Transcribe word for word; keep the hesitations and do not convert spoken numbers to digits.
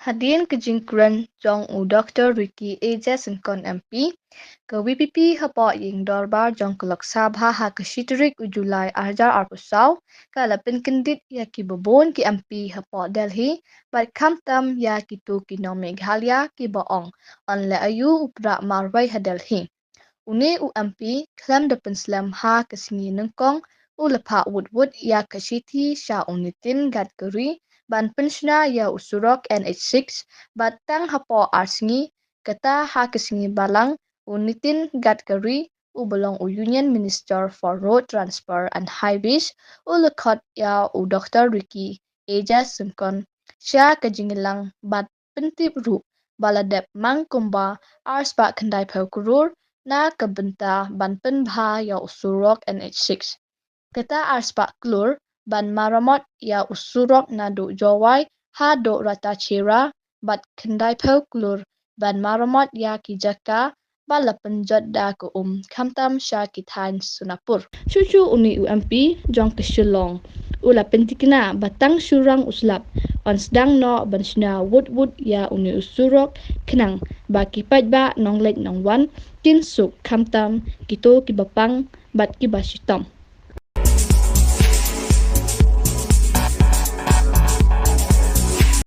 Hadien ka jingkren jong u Dr Ricky A J Syngkon M P, ka VPP hapoh ïing dorbar jong ka Lok Sabha ha ka shi tarik u July arhajar arphew saw ka la pynkyndit ïa kiba bun ki MP hapoh Delhi bad khamtam ïa kito ki nong Meghalaya kiba ong yn leh aïu u prah marwei ha Delhi. Une u MP khlem da pynslem ha ka sngi nyngkong u la phah wut wut ïa ka shithi sha u Nitin Gadkari ban pynshna ïa u surok N H six bad tang hapoh ar sngi, kata ha ka sngi Balang, u Nitin Gadkari uba long u Union Minister for Road Transport and Highways u la khot ïa u Dr Ricky A J Syngkon sha ka jingïalang bad pyntip ruh ba la dep mang kumba ar spah khyndai phew klur na ka bynta ban pynbha ïa u surok N H six. Kata ar spah klur ban maramot ïa u surok naduh Jowai haduh Rattachera bad khyndai phew klur ban maramot ïa ki jaka ba la pynjot da ka um khamtam sha ki thaiñ Sonapur. Shuh shuh une u MP jong ka Shillong u la pyntikna ba tang shorang u slap yn sdang noh ban shna wut wut ïa une u surok khnang ba ki paidbah nongleit nongwan kin suk khamtam kito kiba pang bad kiba shitom.